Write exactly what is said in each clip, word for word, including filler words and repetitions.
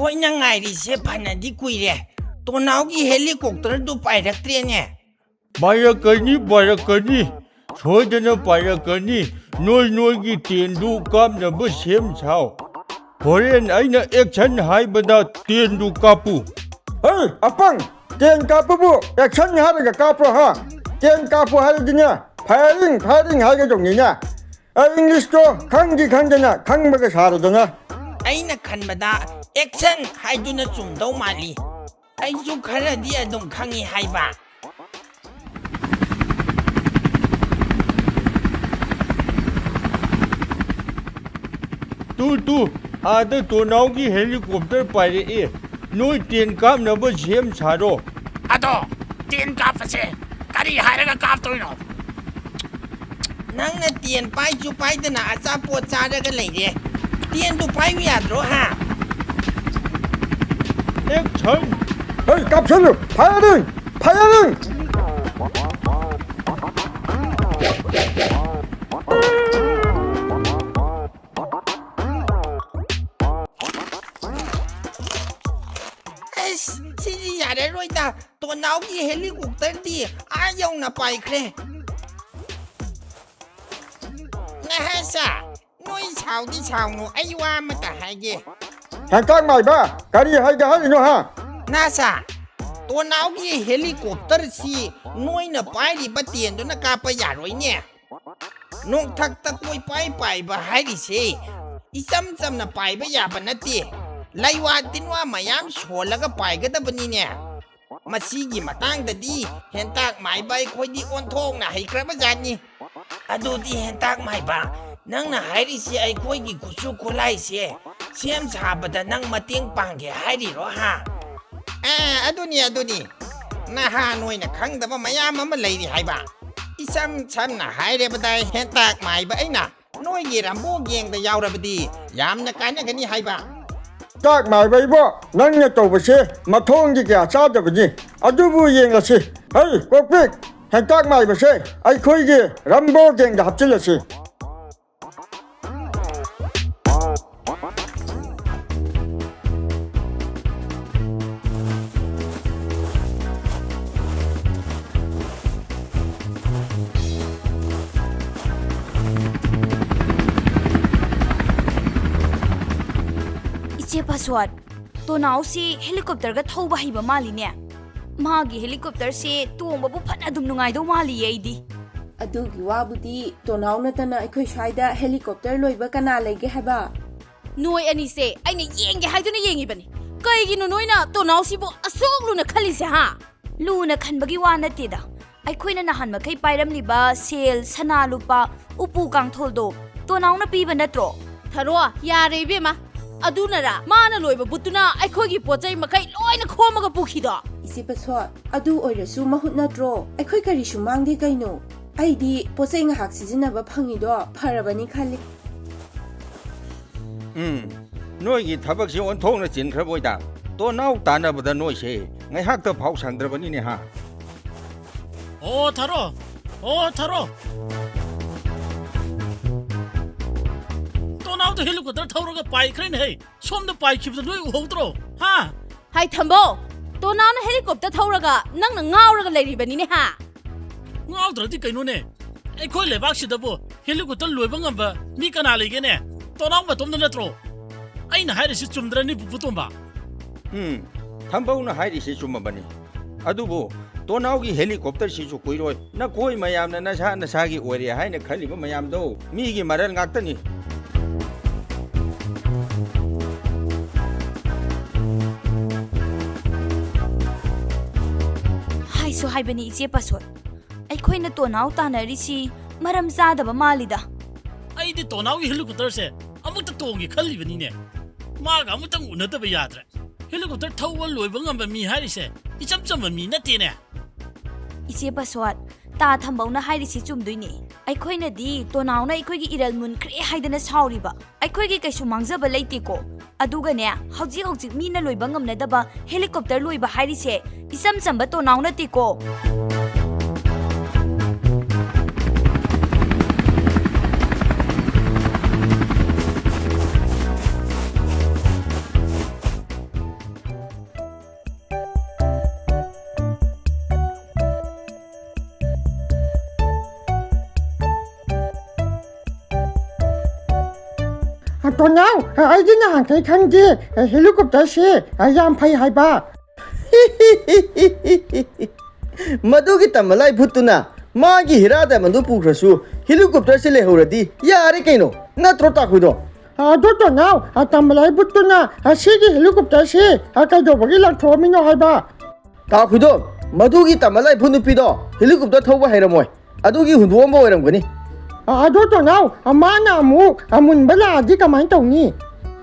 ꯑꯩꯈꯣꯏꯅ ꯉꯥꯏꯔꯤꯁꯦ ꯐꯅꯗꯤ ꯀꯨꯏꯔꯦ꯫ ꯇꯣꯅꯥꯎꯒꯤ helicopterꯗꯨ ꯄꯥꯏꯔꯛꯇ꯭ꯔꯦꯅꯦ꯫ ꯄꯥꯏꯔꯛꯀꯅꯤ, ꯄꯥꯏꯔꯛꯀꯅꯤ꯫ ꯁꯣꯏꯗꯅ ꯄꯥꯏꯔꯛꯀꯅꯤ꯫ ꯅꯣꯏ ꯅꯣꯏꯒꯤ ꯇꯦꯟꯗꯨ ꯀꯥꯞꯅꯕ ꯁꯦꯝ ꯁꯥꯎ꯫ ꯍꯣꯔꯦꯟ ꯑꯩꯅ action ꯍꯥꯏꯕꯗ ꯇꯦꯟꯗꯨ ꯀꯥꯞꯄꯨ꯫ ꯍꯩ, ꯑꯄꯪ! ꯇꯦꯟ ꯀꯥꯞꯄꯕꯨ action ꯍꯥꯏꯔꯒ ꯀꯥꯞꯄ꯭ꯔꯣ, ꯍꯥ? ꯇꯦꯟ ꯀꯥꯞꯄꯨ ꯍꯥꯏꯔꯗꯤꯅꯦ, firing, firing ꯍꯥꯏꯒꯗꯧꯅꯤꯅꯦ꯫ ꯑꯩ Englishꯇꯣ ꯈꯪꯗꯤ ꯈꯪꯗꯅ ꯈꯪꯕꯒ ꯁꯥꯔꯗꯅ꯫ ꯑꯩꯅ ꯈꯟꯕꯗ action ꯍꯥꯏꯗꯨꯅ ꯆꯨꯝꯗꯧ ꯃꯥꯜꯂꯤ꯫ ꯑꯩꯁꯨ ꯈꯔꯗꯤ ꯑꯗꯨꯝ ꯈꯪꯉꯤ ꯍꯥꯏꯕ꯫ ꯇꯨ, ꯇꯨ, ꯑꯥꯗ ꯇꯣꯅꯥꯎꯒꯤ helicopter ꯄꯥꯏꯔꯛꯑꯦ꯫ ꯅꯣꯏ ꯇꯦꯟ ꯀꯥꯞꯅꯕ ꯁꯦꯝ ꯁꯥꯔꯣ꯫ ꯑꯗꯣ, ꯇꯦꯟ ꯀꯥꯞꯄꯁꯦ ꯀꯔꯤ ꯍꯥꯏꯔꯒ ꯀꯥꯞꯇꯣꯏꯅꯣ? ꯅꯪꯅ ꯇꯦꯟ ꯄꯥꯏꯁꯨ ꯄꯥꯏꯗꯅ ꯑꯆꯥꯄꯣꯠ ꯆꯥꯔꯒ ꯂꯩꯔꯦ꯫ ꯇꯦꯟꯗꯨ ꯄꯥꯏꯌꯨ ꯌꯥꯗ꯭ꯔꯣ, ꯍꯥ? Action! ꯍꯩ, ꯀꯥꯞꯁꯜꯂꯨ! Firing! Firing! ꯑꯁ, ꯁꯤꯗꯤ ꯌꯥꯔꯔꯣꯏꯗ꯫ ꯇꯣꯅꯥꯎꯒꯤ helicopterꯗꯤ ꯑꯥ ꯌꯧꯅ ꯄꯥꯏꯈ꯭ꯔꯦ꯫ ꯅꯍꯥꯁꯥ, ꯅꯣꯏ ꯁꯥꯎꯗꯤ ꯁꯥꯎꯅꯨ, ꯑꯩ ꯋꯥ ꯑꯃꯇ ꯍꯥꯏꯒꯦ꯫ ꯍꯦꯟꯇꯥꯛ ꯃꯥꯏꯕ, ꯀꯔꯤ ꯍꯥꯏꯒꯦ ꯍꯥꯏꯔꯤꯅꯣ, ꯍꯥ? ꯅꯍꯥꯁꯥ, ꯇꯣꯅꯥꯎꯒꯤ helicopterꯁꯤ ꯅꯣꯏꯅ ꯄꯥꯏꯔꯤꯕ ꯇꯦꯟꯗꯨꯅ ꯀꯥꯞꯄ ꯌꯥꯔꯣꯏꯅꯦ꯫ ꯅꯣꯡꯊꯛꯇ ꯀꯣꯏꯄꯥꯏ ꯄꯥꯏꯕ ꯍꯥꯏꯔꯤꯁꯦ ꯏꯆꯝ ꯆꯝꯅ ꯄꯥꯏꯕ ꯌꯥꯕ ꯅꯠꯇꯦ꯫ ꯂꯩꯋꯥ ꯇꯤꯟꯋꯥ ꯃꯌꯥꯝ ꯁꯣꯜꯂꯒ ꯄꯥꯏꯒꯗꯕꯅꯤꯅꯦ꯫ ꯃꯁꯤꯒꯤ ꯃꯇꯥꯡꯗꯗꯤ ꯍꯦꯟꯇꯥꯛ ꯃꯥꯏꯕ ꯑꯩꯈꯣꯏꯗꯤ ꯑꯣꯟꯊꯣꯛꯅ ꯍꯩꯈ꯭ꯔꯕ ꯖꯥꯠꯅꯤ꯫ ꯑꯗꯨꯗꯤ ꯍꯦꯟꯇꯥꯛ ꯃꯥꯏꯕ, ꯅꯪꯅ ꯍꯥꯏꯔꯤꯁꯤ ꯑꯩꯈꯣꯏꯒꯤ ꯈꯨꯠꯁꯨ ꯈꯨꯠꯂꯥꯏꯁꯦ ꯁꯦꯝ ꯁꯥꯕꯗ ꯅꯪ ꯃꯇꯦꯡ ꯄꯥꯡꯒꯦ ꯍꯥꯏꯔꯤꯔꯣ, ꯍꯥ? ꯑꯦ, ꯑꯗꯨꯅꯤ, ꯑꯗꯨꯅꯤ꯫ ꯅꯍꯥ ꯅꯣꯏꯅ ꯈꯪꯗꯕ ꯃꯌꯥꯝ ꯑꯃ ꯂꯩꯔꯤ ꯍꯥꯏꯕ꯫ ꯏꯁꯝ ꯁꯝꯅ ꯍꯥꯏꯔꯕꯗ, ꯍꯦꯟꯇꯥꯛ ꯃꯥꯏꯕ ꯑꯩꯅ ꯅꯣꯏꯒꯤ ꯔꯝꯕꯣ ꯒꯦꯡꯗ ꯌꯥꯎꯔꯕꯗꯤ ꯌꯥꯝꯅ ꯀꯥꯟꯅꯒꯅꯤ ꯍꯥꯏꯕ꯫ ꯍꯦꯟꯇꯥꯛ ꯃꯥꯏꯕ ꯏꯕꯣ, ꯅꯪꯅ ꯇꯧꯕꯁꯦ ꯃꯊꯣꯡꯗꯤ ꯀꯌꯥ ꯆꯥꯗꯕꯅꯤ꯫ ꯑꯗꯨꯕꯨ ꯌꯦꯡꯂꯁꯤ꯫ ꯍꯩ, ꯀꯣꯛꯄꯤꯛ! ꯍꯦꯟꯇꯥꯛ ꯃꯥꯏꯕꯁꯦ ꯑꯩꯈꯣꯏꯒꯤ ꯔꯝꯕꯣ ꯒꯦꯡꯗ ꯍꯥꯞꯆꯤꯜꯂꯁꯤ꯫ ꯄꯥꯁꯋꯥꯔꯗ, ꯇꯣꯅꯥꯎꯁꯤ ꯍꯦꯂꯤꯀꯣꯞꯇꯔꯒ ꯊꯧꯕ ꯍꯩꯕ ꯃꯥꯜꯂꯤꯅꯦ꯫ ꯃꯥꯒꯤ ꯍꯦꯂꯤꯀꯣꯞꯇꯔꯁꯦ ꯇꯣꯡꯕꯕꯨ ꯐꯅ ꯑꯗꯨꯝ ꯅꯨꯡꯉꯥꯏꯗꯧ ꯃꯥꯜꯂꯤꯌꯦ ꯑꯩꯗꯤ꯫ ꯑꯗꯨꯒꯤ ꯋꯥꯕꯨꯗꯤ ꯇꯣꯅꯥꯎ ꯅꯠꯇꯅ ꯑꯩꯈꯣꯏ ꯁ꯭ꯋꯥꯏꯗ ꯍꯦꯂꯤꯀꯣꯞꯇꯔ ꯂꯣꯏꯕ ꯀꯅꯥ ꯂꯩꯒꯦ ꯍꯥꯏꯕ? ꯅꯣꯏ ꯑꯅꯤꯁꯦ ꯑꯩꯅ ꯌꯦꯡꯒꯦ ꯍꯥꯏꯗꯨꯅ ꯌꯦꯡꯉꯤꯕꯅꯤ꯫ ꯀꯩꯒꯤꯅꯣ ꯅꯣꯏꯅ ꯇꯣꯅꯥꯎꯁꯤꯕꯨ ꯑꯁꯨꯛ ꯂꯨꯅ ꯈꯜꯂꯤꯁꯦ, ꯍꯥ? ꯂꯨꯅ ꯈꯟꯕꯒꯤ ꯋꯥ ꯅꯠꯇꯦꯗ꯫ ꯑꯩꯈꯣꯏꯅ ꯅꯍꯥꯟ ꯃꯈꯩ ꯄꯥꯏꯔꯝꯂꯤꯕ ꯁꯦꯜ, ꯁꯅꯥ, ꯂꯨꯄꯥ, ꯎꯄꯨ ꯀꯥꯡꯊꯣꯜꯗꯣ ꯇꯣꯅꯥꯎꯅ ꯄꯤꯕ ꯅꯠꯇ꯭ꯔꯣ? ꯊꯔꯣ, ꯌꯥꯔꯦ ꯏꯕꯦꯝꯃ꯫ ꯑꯗꯨꯅꯔꯥ ꯃꯥꯅ ꯂꯣꯏꯕ ꯕꯨꯠꯇꯨꯅ ꯑꯩꯈꯣꯏꯒꯤ ꯄꯣꯠ ꯆꯩ ꯃꯈꯩ ꯂꯣꯏꯅ ꯈꯣꯝꯃꯒ ꯄꯨꯈꯤꯗꯣ? ꯏꯆꯦ ꯄꯥꯁꯋꯥꯔꯗ, ꯑꯗꯨ ꯑꯣꯏꯔꯁꯨ ꯃꯍꯨꯠ ꯅꯠꯇ꯭ꯔꯣ? ꯑꯩꯈꯣꯏ ꯀꯔꯤꯁꯨ ꯃꯥꯡꯗꯦ ꯀꯩꯅꯣ꯫ ꯑꯩꯗꯤ ꯄꯣꯠ ꯆꯩ ꯉꯥꯏꯍꯥꯛ ꯁꯤꯖꯤꯟꯅꯕ ꯐꯪꯉꯤꯗꯣ ꯐꯔꯕꯅꯤ ꯈꯜꯂꯤ꯫ ꯎꯝ, ꯅꯣꯏꯒꯤ ꯊꯕꯛꯁꯤ ꯑꯣꯟꯊꯣꯛꯅ ꯆꯤꯟꯈ꯭ꯔꯕꯣꯏꯗ꯫ ꯇꯣꯅꯥꯎ ꯇꯥꯟꯅꯕꯗ ꯅꯣꯏꯁꯦ ꯉꯥꯏꯍꯥꯛꯇ ꯐꯥꯎ ꯁꯪꯗ꯭ꯔꯕꯅꯤꯅꯦ, ꯍꯥ? ꯑꯣ, ꯊꯥꯔꯣ꯫ ꯑꯣ, ꯊꯥꯔꯣ꯫ ꯇꯣꯅꯥꯎꯗ ꯍꯦꯂꯤꯀꯣꯞꯇꯔ ꯊꯧꯔꯒ ꯄꯥꯏꯈ꯭ꯔꯦꯅꯦ ꯍꯦ꯫ ꯁꯣꯝꯗ ꯄꯥꯏꯈꯤꯕꯗ ꯅꯣꯏ ꯎꯍꯧꯗ꯭ꯔꯣ? ꯍꯥ? ꯍꯥꯏ ꯊꯝꯕꯧ, ꯇꯣꯅꯥꯎꯅ ꯍꯦꯂꯤꯀꯣꯞꯇꯔ ꯊꯧꯔꯒ ꯅꯪꯅ ꯉꯥꯎꯔꯒ ꯂꯩꯔꯤꯕꯅꯤꯅꯦ, ꯍꯥ? ꯉꯥꯎꯗ꯭ꯔꯗꯤ ꯀꯩꯅꯣꯅꯦ? ꯑꯩꯈꯣꯏ ꯂꯩꯕꯥꯛꯁꯤꯗꯕꯨ ꯍꯦꯂꯤꯀꯣꯞꯇꯔ ꯂꯣꯏꯕ ꯉꯝꯕ ꯃꯤ ꯀꯅꯥ ꯂꯩꯒꯦꯅꯦ? ꯇꯣꯅꯥꯎ ꯃꯇꯣꯝꯗ ꯅꯠꯇ꯭ꯔꯣ? ꯑꯩꯅ ꯍꯥꯏꯔꯤꯁꯤ ꯆꯨꯝꯗ꯭ꯔꯅꯤ, ꯄꯨꯄꯨ ꯇꯣꯝꯕ? ꯎꯝ, ꯊꯝꯕꯧꯅ ꯍꯥꯏꯔꯤꯁꯤ ꯆꯨꯝꯃꯕꯅꯤ꯫ ꯑꯗꯨꯕꯨ ꯇꯣꯅꯥꯎꯒꯤ ꯍꯦꯂꯤꯀꯣꯞꯇꯔꯁꯤꯁꯨ ꯀꯨꯏꯔꯣꯏ꯫ ꯅꯈꯣꯏ ꯃꯌꯥꯝꯅ ꯅꯁꯥ ꯅꯁꯥꯒꯤ ꯑꯣꯏꯔꯦ ꯍꯥꯏꯅ ꯈꯜꯂꯤꯕ ꯃꯌꯥꯝꯗꯣ ꯃꯤꯒꯤ ꯃꯔꯜ ꯉꯥꯛꯇꯅꯤ꯫ ꯍꯥꯏꯁꯨ ꯍꯥꯏꯕꯅꯤ, ꯏꯆꯦ ꯄꯥꯁꯣꯏ꯫ ꯑꯩꯈꯣꯏꯅ ꯇꯣꯅꯥꯎ ꯇꯥꯟꯅꯔꯤꯁꯤ ꯃꯔꯝ ꯆꯥꯗꯕ ꯃꯥꯜꯂꯤꯗ꯫ ꯑꯩꯗꯤ ꯇꯣꯅꯥꯎꯒꯤ ꯍꯦꯂꯤꯀꯣꯞꯇꯔꯁꯦ ꯑꯃꯨꯛꯇ ꯇꯣꯡꯒꯦ ꯈꯜꯂꯤꯕꯅꯤꯅꯦ꯫ ꯃꯥꯒ ꯑꯃꯨꯛꯇꯪ ꯎꯅꯗꯕ ꯌꯥꯗ꯭ꯔꯦ꯫ ꯍꯦꯂꯤꯀꯣꯞꯇꯔ ꯊꯧꯕ ꯂꯣꯏꯕ ꯉꯝꯕ ꯃꯤ ꯍꯥꯏꯔꯤꯁꯦ ꯏꯆꯝ ꯆꯝꯕ ꯃꯤ ꯅꯠꯇꯦꯅꯦ꯫ ꯏꯆꯦ ꯄꯥꯁꯋꯥꯔꯗ, ꯇꯥ ꯊꯝꯕꯧꯅ ꯍꯥꯏꯔꯤꯁꯤ ꯆꯨꯝꯗꯣꯏꯅꯦ꯫ ꯑꯩꯈꯣꯏꯅꯗꯤ ꯇꯣꯅꯥꯎꯅ ꯑꯩꯈꯣꯏꯒꯤ ꯏꯔꯜ ꯃꯨꯟꯈ꯭ꯔꯦ ꯍꯥꯏꯗꯅ ꯁꯥꯎꯔꯤꯕ꯫ ꯑꯩꯈꯣꯏꯒꯤ ꯀꯩꯁꯨ ꯃꯥꯡꯖꯕ ꯂꯩꯇꯦꯀꯣ꯫ ꯑꯗꯨꯒꯅꯦ, ꯍꯧꯖꯤꯛ ꯍꯧꯖꯤꯛ ꯃꯤꯅ ꯂꯣꯏꯕ ꯉꯝꯅꯗꯕ ꯍꯦꯂꯤꯀꯣꯞꯇꯔ ꯂꯣꯏꯕ ꯍꯥꯏꯔꯤꯁꯦ ꯏꯆꯝ ꯆꯝꯕ ꯇꯣꯅꯥꯎ ꯅꯠꯇꯦꯀꯣ꯫ ꯇꯣꯅꯥꯎ, ꯑꯩꯗꯤ ꯅꯍꯥꯟꯈꯩ ꯈꯪꯗꯦ, ꯍꯦꯂꯤꯀꯣꯞꯇꯔꯁꯦ ꯌꯥꯝ ꯐꯩ ꯍꯥꯏꯕ꯫ ꯃꯗꯨꯒꯤ ꯇꯝꯕ ꯂꯥꯏ ꯚꯨꯠꯇꯨꯅ ꯃꯥꯒꯤ ꯍꯤꯔꯥ ꯗꯥꯏꯃꯟꯗꯨ ꯄꯨꯈ꯭ꯔꯁꯨ ꯍꯦꯂꯤꯀꯣꯞꯇꯔꯁꯦ ꯂꯩꯍꯧꯔꯗꯤ ꯌꯥꯔꯦ ꯀꯩꯅꯣ, ꯅꯠꯇ꯭ꯔꯣ ꯇꯥꯈꯨꯏꯗꯣ? ꯑꯗꯣ ꯇꯣꯅꯥꯎ, ꯇꯝꯕ ꯂꯥꯏ ꯚꯨꯠꯇꯨꯅ ꯁꯤꯒꯤ ꯍꯦꯂꯤꯀꯣꯞꯇꯔꯁꯦ ꯀꯩꯗꯧꯕꯒꯤ ꯂꯪꯊꯣꯛꯑꯝꯃꯤꯅꯣ ꯍꯥꯏꯕ? ꯇꯥꯈꯨꯏꯗꯣ, ꯃꯗꯨꯒꯤ ꯇꯝꯕ ꯂꯥꯏ ꯚꯨꯠ ꯅꯨꯄꯤꯗꯣ ꯍꯦꯂꯤꯀꯣꯞꯇꯔ ꯊꯧꯕ ꯍꯩꯔꯝꯃꯣꯏ, ꯑꯗꯨꯒꯤ ꯍꯨꯟꯗꯣꯛꯑꯝꯕ ꯑꯣꯏꯔꯝꯒꯅꯤ꯫ ꯑꯗꯣ ꯇꯣꯅꯥꯎ, ꯃꯥꯅ ꯑꯃꯨꯛ ꯃꯨꯟꯕ ꯂꯥꯛꯑꯗꯤ ꯀꯃꯥꯏꯅ ꯇꯧꯅꯤ?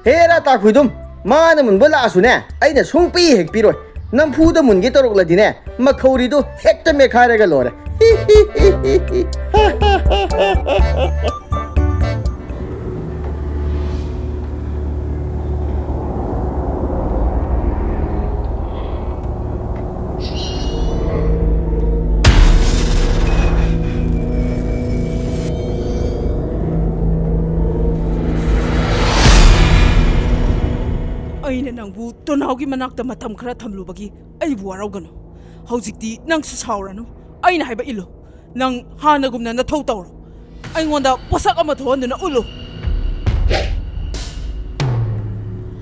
ꯍꯦꯔꯥ ꯇꯥꯈꯨꯏꯗꯨꯝ, ꯃꯥꯅ ꯃꯨꯟꯕ ꯂꯥꯛꯑꯁꯨꯅꯦ, ꯑꯩꯅ ꯁꯨꯡꯄꯤ ꯍꯦꯛ ꯄꯤꯔꯣꯏ꯫ ꯅꯝꯐꯨꯗ ꯃꯨꯟꯒꯦ ꯇꯧꯔꯛꯂꯗꯤꯅꯦ, ꯃꯈꯧꯔꯤꯗꯣ ꯍꯦꯛꯇ ꯃꯦꯠꯈꯥꯏꯔꯒ ꯂꯣꯏꯔꯦ꯫ ꯑꯩꯅ ꯅꯪꯕꯨ ꯇꯣꯅꯥꯎꯒꯤ ꯃꯅꯥꯛꯇ ꯃꯇꯝ ꯈꯔ ꯊꯝꯂꯨꯕꯒꯤ ꯑꯩꯕꯨ ꯋꯥꯔꯧꯒꯅꯨ꯫ ꯍꯧꯖꯤꯛꯇꯤ ꯅꯪꯁꯨ ꯁꯥꯎꯔꯅꯨ꯫ ꯑꯩꯅ ꯍꯥꯏꯕ ꯏꯜꯂꯨ꯫ ꯅꯪ ꯍꯥꯟꯅꯒꯨꯝꯅ ꯅꯊꯧ ꯇꯧꯔꯣ꯫ ꯑꯩꯉꯣꯟꯗ ꯄꯣꯠꯁꯛ ꯑꯃ ꯊꯣꯛꯍꯟꯗꯨꯅ ꯎꯠꯂꯨ꯫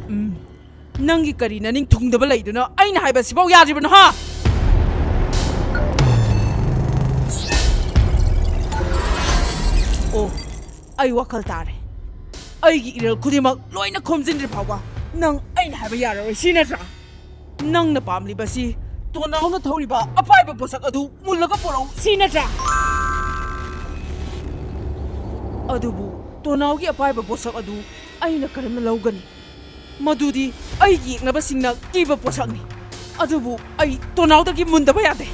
ꯎꯝ, ꯅꯪꯒꯤ ꯀꯔꯤ ꯅꯅꯤꯡ ꯊꯨꯡꯗꯕ ꯂꯩꯗꯨꯅ ꯑꯩꯅ ꯍꯥꯏꯕꯁꯤꯐꯥꯎ ꯌꯥꯗ꯭ꯔꯤꯕꯅꯣ, ꯍꯥ? ꯑꯣ, ꯑꯩ ꯋꯥꯈꯜ ꯇꯥꯔꯦ꯫ ꯑꯩꯒꯤ ꯏꯔꯦꯜ ꯈꯨꯗꯤꯡꯃꯛ ꯂꯣꯏꯅ ꯈꯣꯝꯖꯤꯟꯗ꯭ꯔꯤ ꯐꯥꯎꯕ ꯅꯪ ꯑꯩꯅ ꯍꯥꯏꯕ ꯌꯥꯔꯔꯣꯏ, ꯁꯤ ꯅꯠꯇ꯭ꯔꯥ? ꯅꯪꯅ ꯄꯥꯝꯂꯤꯕꯁꯤ ꯇꯣꯅꯥꯎꯅ ꯊꯧꯔꯤꯕ ꯑꯄꯥꯏꯕ ꯄꯣꯠꯁꯛ ꯑꯗꯨ ꯃꯨꯜꯂꯒ ꯄꯨꯔꯛꯎ, ꯁꯤ ꯅꯠꯇ꯭ꯔꯥ? ꯑꯗꯨꯕꯨ ꯇꯣꯅꯥꯎꯒꯤ ꯑꯄꯥꯏꯕ ꯄꯣꯠꯁꯛ ꯑꯗꯨ ꯑꯩꯅ ꯀꯔꯝꯅ ꯂꯧꯒꯅꯤ? ꯃꯗꯨꯗꯤ ꯑꯩꯒꯤ ꯌꯦꯛꯅꯕꯁꯤꯡꯅ ꯀꯤꯕ ꯄꯣꯠꯁꯛꯅꯤ꯫ ꯑꯗꯨꯕꯨ ꯑꯩ ꯇꯣꯅꯥꯎꯗꯒꯤ ꯃꯨꯟꯗꯕ ꯌꯥꯗꯦ꯫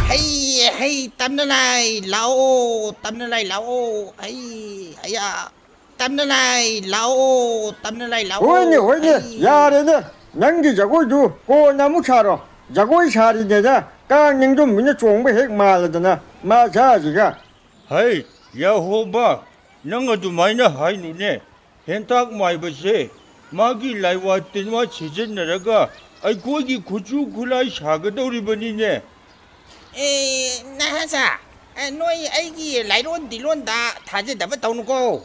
ꯍꯩ, ꯍꯩ, ꯇꯝꯅ ꯂꯥꯏ, ꯂꯥꯛꯑꯣ, ꯇꯝꯅ ꯂꯥꯏ, ꯂꯥꯛꯑꯣ, ꯍꯩ, ꯍꯌꯥ, ꯇꯝꯅ ꯂꯥꯏ, ꯂꯥꯛꯑꯣ, ꯇꯝꯅ ꯂꯥꯏ, ꯂꯥꯛꯑꯣ, ꯍꯣꯏꯅꯦ, ꯍꯣꯏꯅꯦ, ꯍꯩ꯫ ꯌꯥꯔꯦꯅꯦ, ꯅꯪꯒꯤ ꯖꯒꯣꯏꯗꯨ ꯀꯣꯟꯅ ꯑꯃꯨꯛ ꯁꯥꯔꯣ꯫ ꯖꯒꯣꯏ ꯁꯥꯔꯤꯉꯩꯗ ꯀꯥꯡ ꯅꯤꯡꯗꯨꯝꯕꯤꯅ ꯆꯣꯡꯕ ꯍꯦꯛ ꯃꯥꯜꯂꯗꯅ ꯃꯥ ꯁꯥꯁꯤꯒ꯫ ꯍꯩ, ꯌꯥꯍꯣꯕ, ꯅꯪ ꯑꯗꯨꯃꯥꯏꯅ ꯍꯥꯏꯅꯨꯅꯦ꯫ ꯍꯦꯟꯇꯥꯛ ꯃꯥꯏꯕꯁꯦ ꯃꯥꯒꯤ ꯂꯥꯏꯋꯥ ꯇꯤꯟꯋꯥ ꯁꯤꯖꯤꯟꯅꯔꯒ ꯑꯩꯈꯣꯏꯒꯤ ꯈꯨꯠꯁꯨ ꯈꯨꯠꯂꯥꯏ ꯁꯥꯒꯗꯧꯔꯤꯕꯅꯤꯅꯦ꯫ ꯑꯦ, ꯅꯍꯥꯁꯥ, ꯑꯦ, ꯅꯣꯏ ꯑꯩꯒꯤ ꯂꯥꯏꯔꯣꯟ ꯇꯤꯂꯣꯟꯗ ꯊꯥꯖꯗꯕ ꯇꯧꯅꯨꯀꯣ꯫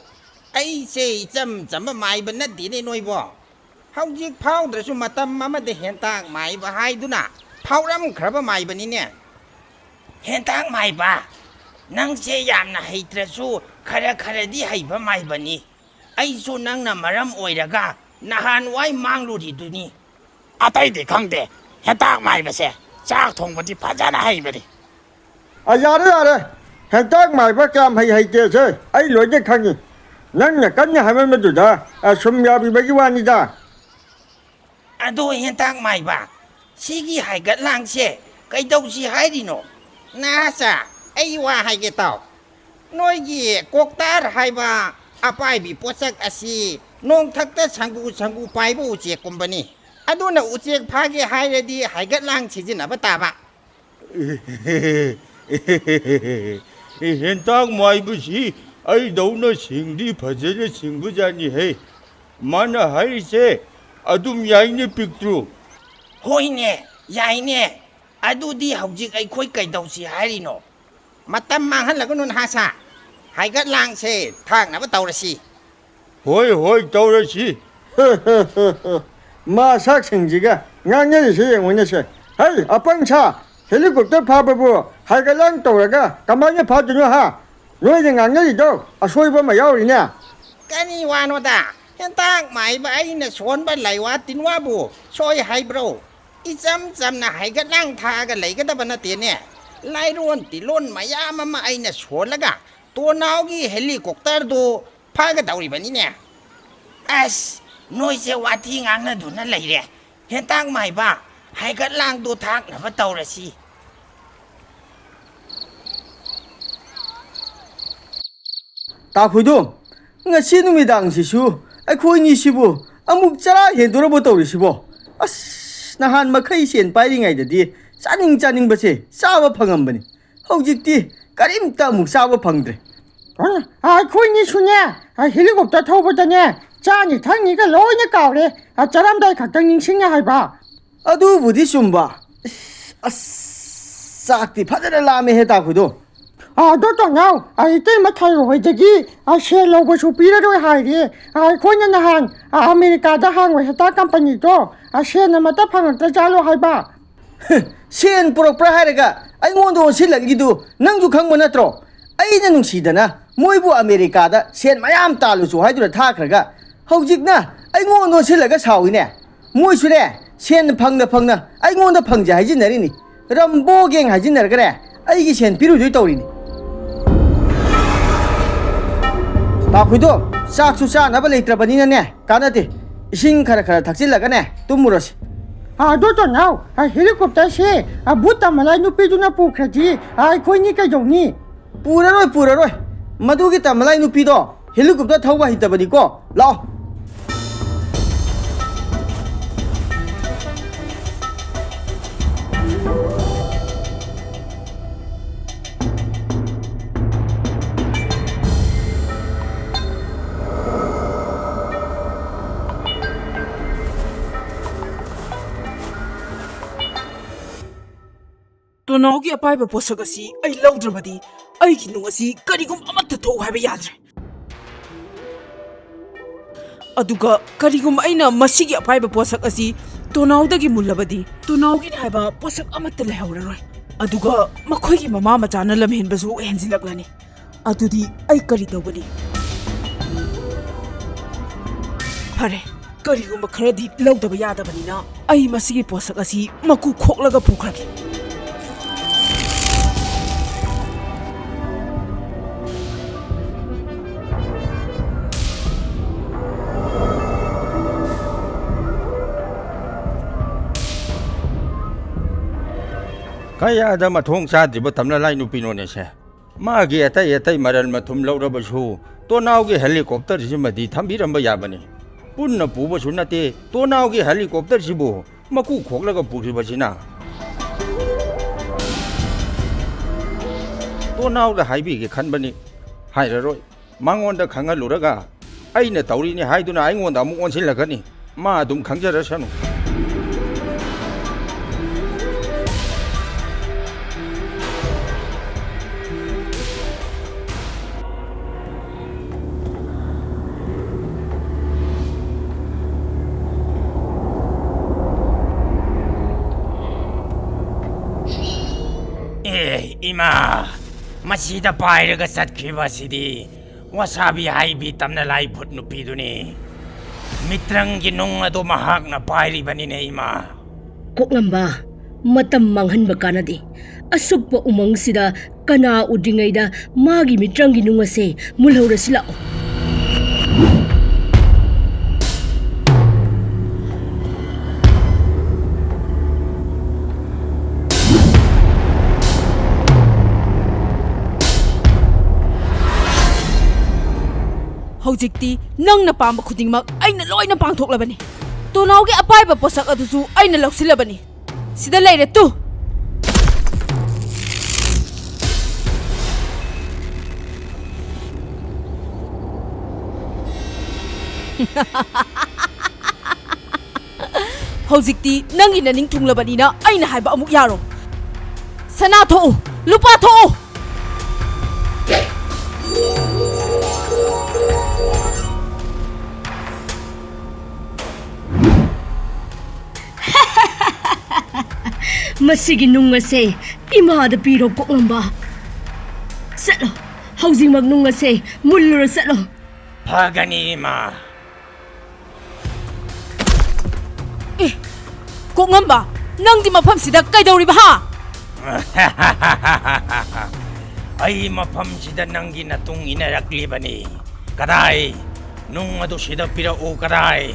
ꯑꯩꯁꯦ ꯏꯆꯝ ꯆꯝꯕ ꯃꯥꯏꯕ ꯅꯠꯇꯦꯅꯦ ꯅꯣꯏꯕꯣ꯫ ꯍꯧꯖꯤꯛ ꯐꯥꯎꯗ꯭ꯔꯁꯨ ꯃꯇꯝ ꯑꯃꯗ ꯍꯦꯟꯇꯥꯛ ꯃꯥꯏꯕ ꯍꯥꯏꯗꯨꯅ ꯐꯥꯎꯔꯝꯈ꯭ꯔꯕ ꯃꯥꯏꯕꯅꯤꯅꯦ꯫ ꯍꯦꯟꯇꯥꯛ ꯃꯥꯏꯕ, ꯅꯪꯁꯦ ꯌꯥꯝꯅ ꯍꯩꯇ꯭ꯔꯁꯨ ꯈꯔ ꯈꯔꯗꯤ ꯍꯩꯕ ꯃꯥꯏꯕꯅꯤ꯫ ꯑꯩꯁꯨ ꯅꯪꯅ ꯃꯔꯝ ꯑꯣꯏꯔꯒ ꯅꯍꯥꯟꯋꯥꯏ ꯃꯥꯡꯂꯨꯔꯤꯗꯨꯅꯤ꯫ ꯑꯇꯩꯗꯤ ꯈꯪꯗꯦ, ꯍꯦꯟꯇꯥꯛ ꯃꯥꯏꯕꯁꯦ ꯆꯥꯛ ꯊꯣꯡꯕꯗꯤ ꯐꯖꯅ ꯍꯩꯕꯅꯤ꯫ ꯑ, ꯌꯥꯔꯦ, ꯌꯥꯔꯦ꯫ ꯍꯦꯟꯇꯥꯛ ꯃꯥꯏꯕ ꯀꯌꯥꯝ ꯍꯩ ꯍꯩꯇꯦꯁꯦ ꯑꯩ ꯂꯣꯏꯅ ꯈꯪꯉꯤ꯫ ꯅꯪꯅ ꯀꯟꯅ ꯍꯥꯏꯃꯟꯕꯗꯨꯗ, ꯑ, ꯁꯨꯝ ꯌꯥꯕꯤꯕꯒꯤ ꯋꯥꯅꯤꯗ꯫ ꯑꯗꯣ ꯍꯦꯟꯇꯥꯛ ꯃꯥꯏꯕ, ꯁꯤꯒꯤ ꯍꯥꯏꯒꯠꯂꯥꯡꯁꯦ ꯀꯩꯗꯧꯁꯤ ꯍꯥꯏꯔꯤꯅꯣ? ꯅꯍꯥꯆꯥ, ꯑꯩ ꯋꯥ ꯍꯥꯏꯒꯦ ꯇꯥꯎ꯫ ꯅꯣꯏꯒꯤ ꯀꯣꯛꯇꯥꯔ ꯍꯥꯏꯕ ꯑꯄꯥꯏꯕꯤ ꯄꯣꯠꯁꯛ ꯑꯁꯤ ꯅꯣꯡꯊꯛꯇ ꯁꯪꯒꯨ ꯁꯪꯒꯨ ꯄꯥꯏꯕ ꯎꯆꯦꯛꯀꯨꯝꯕꯅꯤ꯫ ꯑꯗꯨꯅ ꯎꯆꯦꯛ ꯐꯥꯒꯦ ꯍꯥꯏꯔꯗꯤ ꯍꯥꯏꯒꯠꯂꯥꯡ ꯁꯤꯖꯤꯟꯅꯕ ꯇꯥꯕ꯫ ꯍꯦꯟꯇꯥꯛ ꯃꯥꯏꯕꯁꯤ ꯑꯩꯗꯧꯅ ꯁꯤꯡꯗꯤ ꯐꯖꯅ ꯁꯤꯡꯕꯖꯥꯠꯅꯤꯍꯦ꯫ ꯃꯥꯅ ꯍꯥꯏꯔꯤꯁꯦ ꯑꯗꯨꯝ ꯌꯥꯏꯅꯦ, ꯄꯤꯛꯇ꯭ꯔꯨ꯫ ꯍꯣꯏꯅꯦ, ꯌꯥꯏꯅꯦ꯫ ꯑꯗꯨꯗꯤ ꯍꯧꯖꯤꯛ ꯑꯩꯈꯣꯏ ꯀꯩꯗꯧꯁꯤ ꯍꯥꯏꯔꯤꯅꯣ? ꯃꯇꯝ ꯃꯥꯡꯍꯜꯂꯒꯅꯨ ꯅꯍꯥꯁꯥ꯫ ꯍꯥꯏꯒꯠ ꯂꯥꯡꯁꯦ ꯊꯥꯛꯅꯕ ꯇꯧꯔꯁꯤ꯫ ꯍꯣꯏ, ꯍꯣꯏ, ꯇꯧꯔꯁꯤ꯫ ꯃꯁꯛꯁꯤꯡꯁꯤꯒ ꯉꯥꯡꯅꯔꯤꯁꯦ ꯌꯦꯡꯉꯨꯅꯦꯁꯦ꯫ ꯍꯩ, ꯑꯄꯪ ꯁꯥ, helicopter ꯐꯥꯕꯕꯨ ꯍꯥꯏꯒꯠꯂꯥꯡ ꯇꯧꯔꯒ ꯀꯃꯥꯏꯅ ꯐꯥꯗꯣꯏꯅꯣ ꯍꯥ? ꯅꯣꯏꯅ ꯉꯥꯡꯅꯔꯤꯗꯣ ꯑꯁꯣꯏꯕ ꯑꯃ ꯌꯥꯎꯔꯤꯅꯦ꯫ ꯀꯔꯤ ꯋꯥꯅꯣꯗ? ꯍꯦꯟꯇꯥꯛ ꯃꯥꯏꯕ ꯑꯩꯅ ꯁꯣꯟꯕ ꯂꯥꯏꯋꯥ ꯇꯤꯟꯋꯥꯕꯨ ꯁꯣꯏ ꯍꯥꯏꯕ꯭ꯔꯣ? ꯏꯆꯝ ꯆꯝꯅ ꯍꯥꯏꯒꯠꯂꯥꯡ ꯊꯥꯛꯑꯒ ꯂꯩꯒꯗꯕ ꯅꯠꯇꯦꯅꯦ꯫ ꯂꯥꯏꯔꯣꯟ ꯇꯤꯂꯣꯟ ꯃꯌꯥꯝ ꯑꯃ ꯑꯩꯅ ꯁꯣꯜꯂꯒ ꯇꯣꯅꯥꯎꯒꯤ helicopterꯗꯨ ꯐꯥꯒꯗꯧꯔꯤꯕꯅꯤꯅꯦ꯫ ꯑꯁ, ꯅꯣꯏꯁꯦ ꯋꯥꯊꯤ ꯉꯥꯡꯅꯗꯨꯅ ꯂꯩꯔꯦ꯫ ꯍꯦꯟꯇꯥꯛ ꯃꯥꯏꯕ, ꯍꯥꯏꯒꯠꯂꯥꯡꯗꯣ ꯊꯥꯛꯅꯕ ꯇꯧꯔꯁꯤ꯫ ꯇꯥꯈꯣꯏꯗꯣ, ꯉꯁꯤ ꯅꯨꯃꯤꯗꯥꯡꯁꯤꯁꯨ ꯑꯩꯈꯣꯏꯅꯤꯁꯤꯕꯨ ꯑꯃꯨꯛ ꯆꯔꯥ ꯍꯦꯟꯗꯣꯔꯕꯣ ꯇꯧꯔꯤꯁꯤꯕꯣ? ꯑꯁ, ꯅꯍꯥꯟ ꯃꯈꯩ ꯁꯦꯟ ꯄꯥꯏꯔꯤꯉꯩꯗꯗꯤ ꯆꯥꯅꯤꯡ ꯆꯥꯅꯤꯡꯕꯁꯦ ꯆꯥꯕ ꯐꯪꯉꯝꯕꯅꯤ꯫ ꯍꯧꯖꯤꯛꯇꯤ ꯀꯔꯤꯝꯇ ꯑꯃꯨꯛ ꯆꯥꯕ ꯐꯪꯗ꯭ꯔꯦ꯫ ꯑ, ꯑꯩꯈꯣꯏꯅꯤꯁꯨꯅꯦ, ꯑ, helicopter ꯊꯧꯕꯗꯅꯦ, ꯆꯥꯅꯤ ꯊꯛꯅꯤꯒ ꯂꯣꯏꯅ ꯀꯥꯎꯔꯦ꯫ ꯑ, ꯆꯥꯔꯝꯗꯥꯏ ꯈꯛꯇꯪ ꯅꯤꯡꯁꯤꯡꯉꯦ ꯍꯥꯏꯕ꯫ ꯑꯗꯨꯕꯨꯗꯤ ꯆꯨꯝꯕ꯫ ꯑꯁ, ꯑꯁ, ꯆꯥꯛꯇꯤ ꯐꯖꯅ ꯂꯥꯝꯃꯦꯍꯦ, ꯇꯥꯈꯣꯏꯗꯣ꯫ ꯑꯗꯣ ꯇꯣꯅꯥꯎ, ꯑꯩ ꯏꯇꯩꯃ ꯊꯥꯏꯔꯣ ꯍꯣꯏꯗꯒꯤ, ꯑ, ꯁꯦꯜ ꯂꯧꯕꯁꯨ ꯄꯤꯔꯔꯣꯏ ꯍꯥꯏꯔꯦ꯫ ꯑ, ꯑꯩꯈꯣꯏꯅ ꯅꯍꯥꯟ, ꯑ, ꯑꯃꯦꯔꯤꯀꯥꯗ ꯍꯥꯡꯕ ꯍꯤꯗꯥꯛ ꯀꯝꯄꯅꯤꯗꯣ, ꯑ, ꯁꯦꯜ ꯑꯃꯠꯇ ꯐꯪꯉꯛꯇ ꯖꯥꯠꯂꯣ ꯍꯥꯏꯕ꯫ ꯁꯦꯟ ꯄꯨꯔꯛꯄ꯭ꯔꯥ ꯍꯥꯏꯔꯒ ꯑꯩꯉꯣꯟꯗ ꯑꯣꯟꯁꯤꯜꯂꯛꯂꯤꯗꯨ ꯅꯪꯁꯨ ꯈꯪꯕ ꯅꯠꯇ꯭ꯔꯣ? ꯑꯩꯅ ꯅꯨꯡꯁꯤꯗꯅ ꯃꯣꯏꯕꯨ ꯑꯃꯦꯔꯤꯀꯥꯗ ꯁꯦꯟ ꯃꯌꯥꯝ ꯇꯥꯜꯂꯨꯁꯨ ꯍꯥꯏꯗꯨꯅ ꯊꯥꯈ꯭ꯔꯒ ꯍꯧꯖꯤꯛꯅ ꯑꯩꯉꯣꯟꯗ ꯑꯣꯟꯁꯤꯜꯂꯒ ꯁꯥꯎꯏꯅꯦ꯫ ꯃꯣꯏꯁꯨꯅꯦ, ꯁꯦꯟ ꯐꯪꯅ ꯐꯪꯅ ꯑꯩꯉꯣꯟꯗ ꯐꯪꯖ ꯍꯥꯏꯖꯤꯟꯅꯔꯤꯅꯤ꯫ ꯔꯝꯕꯣ ꯒꯦꯡ ꯍꯥꯏꯖꯤꯟꯅꯔꯒꯅꯦ, ꯑꯩꯒꯤ ꯁꯦꯟ ꯄꯤꯔꯨꯗꯣꯏ ꯇꯧꯔꯤꯅꯤ꯫ ꯇꯥꯈꯨꯏꯗꯣ, ꯆꯥꯛꯁꯨ ꯆꯥꯅꯕ ꯂꯩꯇ꯭ꯔꯕꯅꯤꯅꯅꯦ, ꯀꯥꯟꯅꯗꯦ꯫ ꯏꯁꯤꯡ ꯈꯔ ꯈꯔ ꯊꯛꯆꯤꯜꯂꯒꯅꯦ, ꯇꯨꯝꯃꯨꯔꯁꯤ꯫ ꯑꯗꯣ ꯇꯣꯅꯥꯎ, ꯑ, ꯍꯦꯂꯤꯀꯣꯞꯇꯔꯁꯦ, ꯑ, ꯚꯨꯠ ꯇꯝꯃꯂꯥꯏ ꯅꯨꯄꯤꯗꯨꯅ ꯄꯨꯈ꯭ꯔꯗꯤ, ꯑ, ꯑꯩꯈꯣꯏꯅꯤ ꯀꯩꯗꯧꯅꯤ? ꯄꯨꯔꯔꯣꯏ, ꯄꯨꯔꯔꯣꯏ꯫ ꯃꯗꯨꯒꯤ ꯇꯝꯃꯂꯥꯏ ꯅꯨꯄꯤꯗꯣ ꯍꯦꯂꯤꯀꯣꯞꯇꯔ ꯊꯧꯕ ꯍꯩꯇꯕꯅꯤꯀꯣ꯫ ꯂꯥꯛꯑꯣ꯫ ꯇꯣꯅꯥꯎꯒꯤ ꯑꯄꯥꯏꯕ ꯄꯣꯠꯁꯛ ꯑꯁꯤ ꯑꯩ ꯂꯧꯗ꯭ꯔꯕꯗꯤ ꯑꯩꯒꯤ ꯅꯨꯡ ꯑꯁꯤ ꯀꯔꯤꯒꯨꯝꯕ ꯑꯃꯠꯇ ꯊꯣꯛꯎ ꯍꯥꯏꯕ ꯌꯥꯗ꯭ꯔꯦ꯫ ꯑꯗꯨꯒ ꯀꯔꯤꯒꯨꯝꯕ ꯑꯩꯅ ꯃꯁꯤꯒꯤ ꯑꯄꯥꯏꯕ ꯄꯣꯠꯁꯛ ꯑꯁꯤ ꯇꯣꯅꯥꯎꯗꯒꯤ ꯃꯨꯜꯂꯕꯗꯤ ꯇꯣꯅꯥꯎꯒꯤꯅꯤ ꯍꯥꯏꯕ ꯄꯣꯠꯁꯛ ꯑꯃꯠꯇ ꯂꯩꯍꯧꯔꯔꯣꯏ꯫ ꯑꯗꯨꯒ ꯃꯈꯣꯏꯒꯤ ꯃꯃꯥ ꯃꯆꯥꯅ ꯂꯝꯍꯦꯟꯕꯁꯨ ꯍꯦꯟꯖꯤꯜꯂꯛꯂꯅꯤ꯫ ꯑꯗꯨꯗꯤ ꯑꯩ ꯀꯔꯤ ꯇꯧꯒꯅꯤ? ꯐꯔꯦ, ꯀꯔꯤꯒꯨꯝꯕ ꯈꯔꯗꯤ ꯂꯧꯗꯕ ꯌꯥꯗꯕꯅꯤꯅ ꯑꯩ ꯃꯁꯤꯒꯤ ꯄꯣꯠꯁꯛ ꯑꯁꯤ ꯃꯀꯨ ꯈꯣꯛꯂꯒ ꯄꯨꯈ꯭ꯔꯒꯦ꯫ ꯀꯌꯥꯗ ꯃꯊꯣꯡ ꯆꯥꯗ꯭ꯔꯤꯕ ꯇꯝꯂꯂꯥꯏ ꯅꯨꯄꯤꯅꯣꯅꯦ ꯁꯦ? ꯃꯥꯒꯤ ꯑꯇꯩ ꯑꯇꯩ ꯃꯔꯜ ꯃꯊꯨꯝ ꯂꯧꯔꯕꯁꯨ ꯇꯣꯅꯥꯎꯒꯤ ꯍꯦꯂꯤꯀꯣꯞꯇꯔꯁꯤꯃꯗꯤ ꯊꯝꯕꯤꯔꯝꯕ ꯌꯥꯕꯅꯤ꯫ ꯄꯨꯟꯅ ꯄꯨꯕꯁꯨ ꯅꯠꯇꯦ, ꯇꯣꯅꯥꯎꯒꯤ ꯍꯦꯂꯤꯀꯣꯞꯇꯔꯁꯤꯕꯨ ꯃꯀꯨ ꯈꯣꯛꯂꯒ ꯄꯨꯈꯤꯕꯁꯤꯅ꯫ ꯇꯣꯅꯥꯎꯗ ꯍꯥꯏꯕꯤꯒꯦ ꯈꯟꯕꯅꯤ, ꯍꯥꯏꯔꯔꯣꯏ꯫ ꯃꯉꯣꯟꯗ ꯈꯪꯍꯜꯂꯨꯔꯒ ꯑꯩꯅ ꯇꯧꯔꯤꯅꯤ ꯍꯥꯏꯗꯨꯅ ꯑꯩꯉꯣꯟꯗ ꯑꯃꯨꯛ ꯑꯣꯟꯁꯤꯜꯂꯛꯀꯅꯤ꯫ ꯃꯥ ꯑꯗꯨꯝ ꯈꯪꯖꯔꯁꯅꯨ꯫ ꯑꯦ, ꯏꯃꯥ, ꯃꯁꯤꯗ ꯄꯥꯏꯔꯒ ꯆꯠꯈꯤꯕ ꯑꯁꯤꯗꯤ ꯋꯥꯁꯥꯕꯤ ꯍꯥꯏꯕꯤ ꯇꯝꯅ ꯂꯥꯏ ꯚꯨꯠ ꯅꯨꯄꯤꯗꯨꯅꯤ꯫ ꯃꯤꯇ꯭ꯔꯪꯒꯤ ꯅꯨꯡ ꯑꯗꯨ ꯃꯍꯥꯛꯅ ꯄꯥꯏꯔꯤꯕꯅꯤꯅꯦ, ꯏꯃꯥ꯫ ꯀꯣꯛꯂꯝꯕ, ꯃꯇꯝ ꯃꯥꯡꯍꯟꯕ ꯀꯥꯟꯅꯗꯦ꯫ ꯑꯁꯨꯛꯄ ꯎꯃꯪꯁꯤꯗ ꯀꯅꯥ ꯎꯗ꯭ꯔꯤꯉꯩꯗ ꯃꯥꯒꯤ ꯃꯤꯇ꯭ꯔꯪꯒꯤ ꯅꯨꯡ ꯑꯁꯦ ꯃꯨꯜꯍꯧꯔꯁꯤ ꯂꯥꯛꯑꯣ꯫ ꯍꯧꯖꯤꯛꯇꯤ ꯅꯪꯅ ꯄꯥꯝꯕ ꯈꯨꯗꯤꯡꯃꯛ ꯑꯩꯅ ꯂꯣꯏꯅ ꯄꯥꯡꯊꯣꯛꯂꯕꯅꯤ꯫ ꯇꯣꯅꯥꯎꯒꯤ ꯑꯄꯥꯏꯕ ꯄꯣꯠꯁꯛ ꯑꯗꯨꯁꯨ ꯑꯩꯅ ꯂꯧꯁꯤꯜꯂꯕꯅꯤ꯫ ꯁꯤꯗ ꯂꯩꯔꯦ ꯇꯨ꯫ ꯍꯧꯖꯤꯛꯇꯤ ꯅꯪꯒꯤ ꯅꯅꯤꯡ ꯊꯨꯡꯂꯕꯅꯤꯅ ꯑꯩꯅ ꯍꯥꯏꯕ ꯑꯃꯨꯛ ꯌꯥꯔꯣ꯫ ꯁꯅꯥ ꯊꯣꯛꯎ, ꯂꯨꯄꯥ ꯊꯣꯛꯎ꯫ ꯃꯁꯤꯒꯤ ꯅꯨꯡ ꯑꯁꯦ ꯏꯃꯥꯗ ꯄꯤꯔꯣ, ꯀꯣꯛꯂꯝꯕ꯫ ꯆꯠꯂꯣ, ꯍꯧꯖꯤꯛꯃꯛ ꯅꯨꯡ ꯑꯁꯦ ꯃꯨꯜꯂꯨꯔꯣ, ꯆꯠꯂꯣ꯫ ꯐꯒꯅꯤ, ꯏꯃꯥ꯫ ꯑꯦ, ꯀꯣꯛꯉꯝꯕ, ꯅꯪꯗꯤ ꯃꯐꯝꯁꯤꯗ ꯀꯩꯗꯧꯔꯤꯕ, ꯍꯥ? ꯑꯩ ꯃꯐꯝꯁꯤꯗ ꯅꯪꯒꯤ ꯅꯇꯨꯡ ꯏꯟꯅꯔꯛꯂꯤꯕꯅꯤ꯫ ꯀꯗꯥꯏ? ꯅꯨꯡ ꯑꯗꯨ ꯁꯤꯗ ꯄꯤꯔꯛꯎ, ꯀꯗꯥꯏ?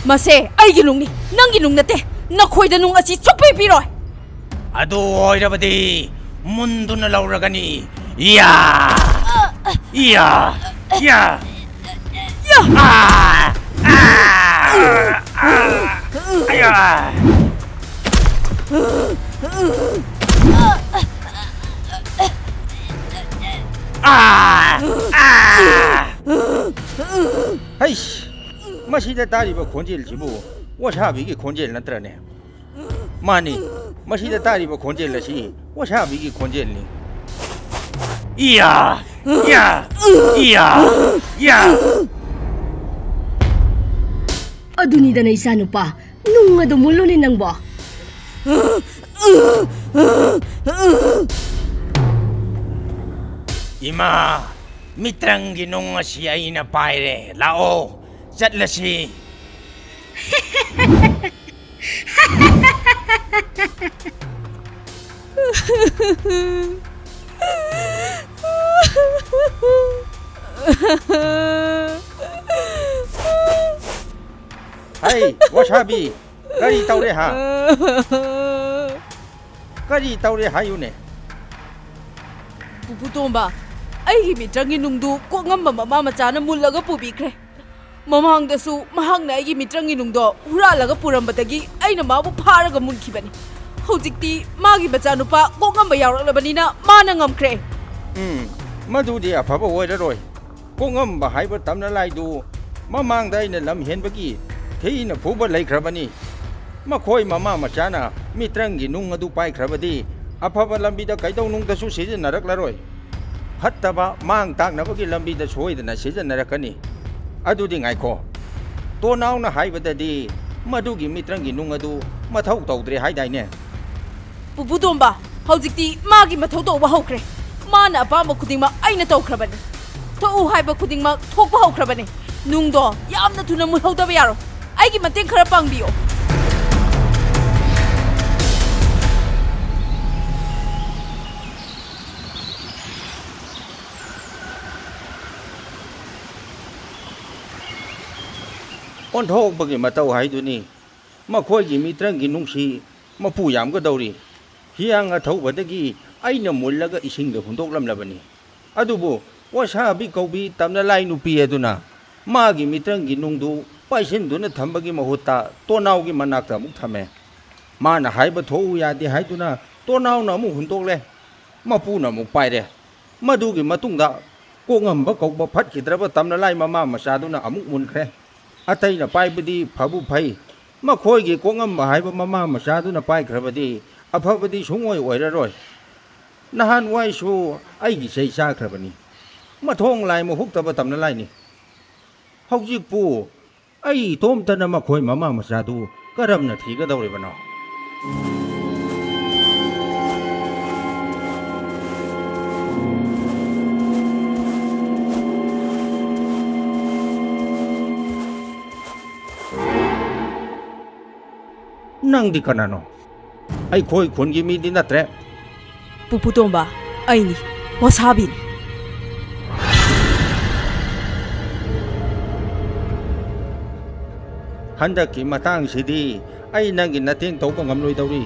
ꯃꯁꯦ ꯑꯩꯒꯤ ꯅꯨꯡꯅꯤ, ꯅꯪꯒꯤ ꯅꯨꯡ ꯅꯠꯇꯦ꯫ ꯅꯈꯣꯏꯗ ꯅꯨꯡ ꯑꯁꯤ ꯁꯨꯛꯄꯤ ꯄꯤꯔꯣꯏ꯫ ꯑꯗꯨ ꯑꯣꯏꯔꯕꯗꯤ ꯃꯨꯟꯗꯨꯅ ꯂꯧꯔꯒꯅꯤ꯫ ꯌꯥ! ꯌꯥ! ꯌꯥ! ꯌꯥ! ꯑꯥ! ꯑꯥ! ꯑꯥ! ꯑꯌꯥ! ꯑꯥ! ꯑꯥ! ꯍꯩꯁ! ꯃꯁꯤꯗ ꯇꯥꯔꯤꯕ ꯈꯣꯟꯖꯦꯜꯁꯤꯕꯨ ꯋꯥꯁꯥꯕꯤꯒꯤ ꯈꯣꯟꯖꯦꯜ ꯅꯠꯇ꯭ꯔꯅꯦ? ꯃꯥꯅꯤ, ꯃꯁꯤꯗ ꯇꯥꯔꯤꯕ ꯈꯣꯟꯖꯦꯜ ꯑꯁꯤ ꯋꯥꯁꯥꯕꯤꯒꯤ ꯈꯣꯟꯖꯦꯜꯅꯤ꯫ ꯏꯌꯥ! ꯏꯌꯥ! ꯏꯌꯥ! ꯏꯌꯥ! ꯑꯗꯨꯅꯤꯗꯅ, ꯏꯆꯥꯅꯨꯄꯥ, ꯅꯨꯡ ꯑꯗꯨ ꯃꯨꯜꯂꯨꯅꯦ ꯅꯪꯕꯣ꯫ ꯏꯃꯥ, ꯃꯤꯇ꯭ꯔꯪꯒꯤ ꯅꯨꯡ ꯑꯁꯤ ꯑꯩꯅ ꯄꯥꯏꯔꯦ꯫ ꯂꯥꯛꯑꯣ, ꯆꯠꯂꯁꯤ꯫ ꯍꯩ, ꯋꯥꯁꯥꯕꯤ, ꯀꯔꯤ ꯇꯧꯔꯦ, ꯍꯥ? ꯀꯔꯤ ꯇꯧꯔꯦ ꯍꯥꯏꯌꯨꯅꯦ? ꯄꯨꯄꯨ ꯇꯣꯝꯕ, ꯑꯩꯒꯤ ꯃꯤꯇ꯭ꯔꯪꯒꯤ ꯅꯨꯡꯗꯨ ꯀꯣꯛꯉꯝꯕ ꯃꯃꯥ ꯃꯆꯥꯅ ꯃꯨꯜꯂꯒ ꯄꯨꯕꯤꯈ꯭ꯔꯦ꯫ ꯃꯃꯥꯡꯗꯁꯨ ꯃꯍꯥꯛꯅ ꯑꯩꯒꯤ ꯃꯤꯇ꯭ꯔꯪꯒꯤ ꯅꯨꯡꯗꯣ ꯍꯨꯔꯥꯜꯂꯒ ꯄꯨꯔꯝꯕꯗꯒꯤ ꯑꯩꯅ ꯃꯥꯕꯨ ꯐꯥꯔꯒ ꯃꯨꯟꯈꯤꯕꯅꯤ꯫ ꯍꯧꯖꯤꯛꯇꯤ ꯃꯥꯒꯤ ꯃꯆꯥꯅꯨꯄꯥ ꯀꯣꯛꯉꯝꯕ ꯌꯥꯎꯔꯛꯂꯕꯅꯤꯅ ꯃꯥꯅ ꯉꯝꯈ꯭ꯔꯦ꯫ ꯎꯝ, ꯃꯗꯨꯗꯤ ꯑꯐꯕ ꯑꯣꯏꯔꯔꯣꯏ꯫ ꯀꯣꯛꯉꯝꯕ ꯍꯥꯏꯕ ꯇꯝꯅ ꯂꯥꯏꯗꯨ ꯃꯃꯥꯡꯗ ꯑꯩꯅ ꯂꯝ ꯍꯦꯟꯕꯒꯤ ꯊꯤꯅ ꯐꯨꯕ ꯂꯩꯈ꯭ꯔꯕꯅꯤ꯫ ꯃꯈꯣꯏ ꯃꯃꯥ ꯃꯆꯥꯅ ꯃꯤꯇ꯭ꯔꯪꯒꯤ ꯅꯨꯡ ꯑꯗꯨ ꯄꯥꯏꯈ꯭ꯔꯕꯗꯤ ꯑꯐꯕ ꯂꯝꯕꯤꯗ ꯀꯩꯗꯧꯅꯨꯡꯗꯁꯨ ꯁꯤꯖꯤꯟꯅꯔꯛꯂꯔꯣꯏ꯫ ꯐꯠꯇꯕ ꯃꯥꯡ ꯇꯥꯛꯅꯕꯒꯤ ꯂꯝꯕꯤꯗ ꯁꯣꯏꯗꯅ ꯁꯤꯖꯤꯟꯅꯔꯛꯀꯅꯤ꯫ ꯑꯗꯨꯗꯤ ꯉꯥꯏꯈꯣ, ꯇꯣꯅꯥꯎꯅ ꯍꯥꯏꯕꯗꯗꯤ ꯃꯗꯨꯒꯤ ꯃꯤꯇ꯭ꯔꯪꯒꯤ ꯅꯨꯡ ꯑꯗꯨ ꯃꯊꯧ ꯇꯧꯗ꯭ꯔꯦ ꯍꯥꯏꯗꯥꯏꯅꯦ? ꯄꯨꯄꯨ ꯇꯣꯝꯕ, ꯍꯧꯖꯤꯛꯇꯤ ꯃꯥꯒꯤ ꯃꯊꯧ ꯇꯧꯕ ꯍꯧꯈ꯭ꯔꯦ꯫ ꯃꯥꯅ ꯑꯄꯥꯝꯕ ꯈꯨꯗꯤꯡꯃꯛ ꯑꯩꯅ ꯇꯧꯈ꯭ꯔꯕꯅꯤ꯫ ꯊꯣꯛꯎ ꯍꯥꯏꯕ ꯈꯨꯗꯤꯡꯃꯛ ꯊꯣꯛꯄ ꯍꯧꯈ꯭ꯔꯕꯅꯤ꯫ ꯅꯨꯡꯗꯣ ꯌꯥꯝꯅ ꯊꯨꯅ ꯃꯨꯜꯍꯧꯗꯕ ꯌꯥꯔꯣꯏ꯫ ꯑꯩꯒꯤ ꯃꯇꯦꯡ ꯈꯔ ꯄꯥꯡꯕꯤꯌꯣ꯫ ꯑꯣꯟꯊꯣꯛꯄꯒꯤ ꯃꯇꯧ ꯍꯥꯏꯗꯨꯅꯤ꯫ ꯃꯈꯣꯏꯒꯤ ꯃꯤꯇ꯭ꯔꯪꯒꯤ ꯅꯨꯡꯁꯤ ꯃꯄꯨ ꯌꯥꯝꯒꯗꯧꯔꯤ꯫ ꯍꯤꯌꯥꯡ ꯑꯊꯧꯕꯗꯒꯤ ꯑꯩꯅ ꯃꯨꯜꯂꯒ ꯏꯁꯤꯡꯗ ꯍꯨꯟꯗꯣꯛꯂꯝꯂꯕꯅꯤ꯫ ꯑꯗꯨꯕꯨ ꯋꯥꯁꯥꯕꯤ ꯀꯧꯕꯤ ꯇꯝꯅ ꯂꯥꯏ ꯅꯨꯄꯤ ꯑꯗꯨꯅ ꯃꯥꯒꯤ ꯃꯤꯇ꯭ꯔꯪꯒꯤ ꯅꯨꯡꯗꯨ ꯄꯥꯏꯁꯤꯟꯗꯨꯅ ꯊꯝꯕꯒꯤ ꯃꯍꯨꯠꯇ ꯇꯣꯅꯥꯎꯒꯤ ꯃꯅꯥꯛꯇ ꯑꯃꯨꯛ ꯊꯝꯃꯦ꯫ ꯃꯥꯅ ꯍꯥꯏꯕ ꯊꯣꯛꯎ ꯌꯥꯗꯦ ꯍꯥꯏꯗꯨꯅ ꯇꯣꯅꯥꯎꯅ ꯑꯃꯨꯛ ꯍꯨꯟꯗꯣꯛꯂꯦ꯫ ꯃꯄꯨꯅ ꯑꯃꯨꯛ ꯄꯥꯏꯔꯦ꯫ ꯃꯗꯨꯒꯤ ꯃꯇꯨꯡꯗ ꯀꯣꯛꯉꯝꯕ ꯀꯧꯕ ꯐꯠꯈꯤꯗ꯭ꯔꯕ ꯇꯝꯅ ꯂꯥꯏ ꯃꯃꯥ ꯃꯆꯥꯗꯨꯅ ꯑꯃꯨꯛ ꯃꯨꯟꯈ꯭ꯔꯦ꯫ ꯑꯇꯩꯅ ꯄꯥꯏꯕꯗꯤ ꯐꯕꯨ ꯐꯩ, ꯃꯈꯣꯏꯒꯤ ꯀꯣꯛꯉꯝꯕ ꯍꯥꯏꯕ ꯃꯃꯥ ꯃꯆꯥꯗꯨꯅ ꯄꯥꯏꯈ꯭ꯔꯕꯗꯤ ꯑꯐꯕꯗꯤ ꯁꯨꯡꯑꯣꯏ ꯑꯣꯏꯔꯔꯣꯏ꯫ ꯅꯍꯥꯟꯋꯥꯏꯁꯨ ꯑꯩꯒꯤ ꯆꯩ ꯆꯥꯈ꯭ꯔꯕꯅꯤ꯫ ꯃꯊꯣꯡ ꯂꯥꯏ ꯃꯍꯨꯛꯇꯕ ꯇꯝꯅ ꯂꯥꯏꯅꯤ꯫ ꯍꯧꯖꯤꯛꯄꯨ ꯑꯩ ꯏꯇꯣꯝꯇꯅ ꯃꯈꯣꯏ ꯃꯃꯥ ꯃꯆꯥꯗꯨ ꯀꯔꯝꯅ ꯊꯤꯒꯗꯧꯔꯤꯕꯅꯣ? ꯅꯪꯗꯤ ꯀꯅꯥꯅꯣ? ꯑꯩꯈꯣꯏ ꯈꯨꯟꯒꯤ ꯃꯤꯗꯤ ꯅꯠꯇ꯭ꯔꯦ꯫ ꯄꯨꯄꯨ ꯇꯣꯝꯕ, ꯑꯩꯅꯤ, ꯋꯥꯁꯥꯕꯤꯅꯤ꯫ ꯍꯟꯗꯛꯀꯤ ꯃꯇꯥꯡꯁꯤꯗꯤ ꯑꯩ ꯅꯪꯒꯤ ꯃꯇꯦꯡ ꯇꯧꯕ ꯉꯝꯂꯣꯏꯗꯧꯔꯤ꯫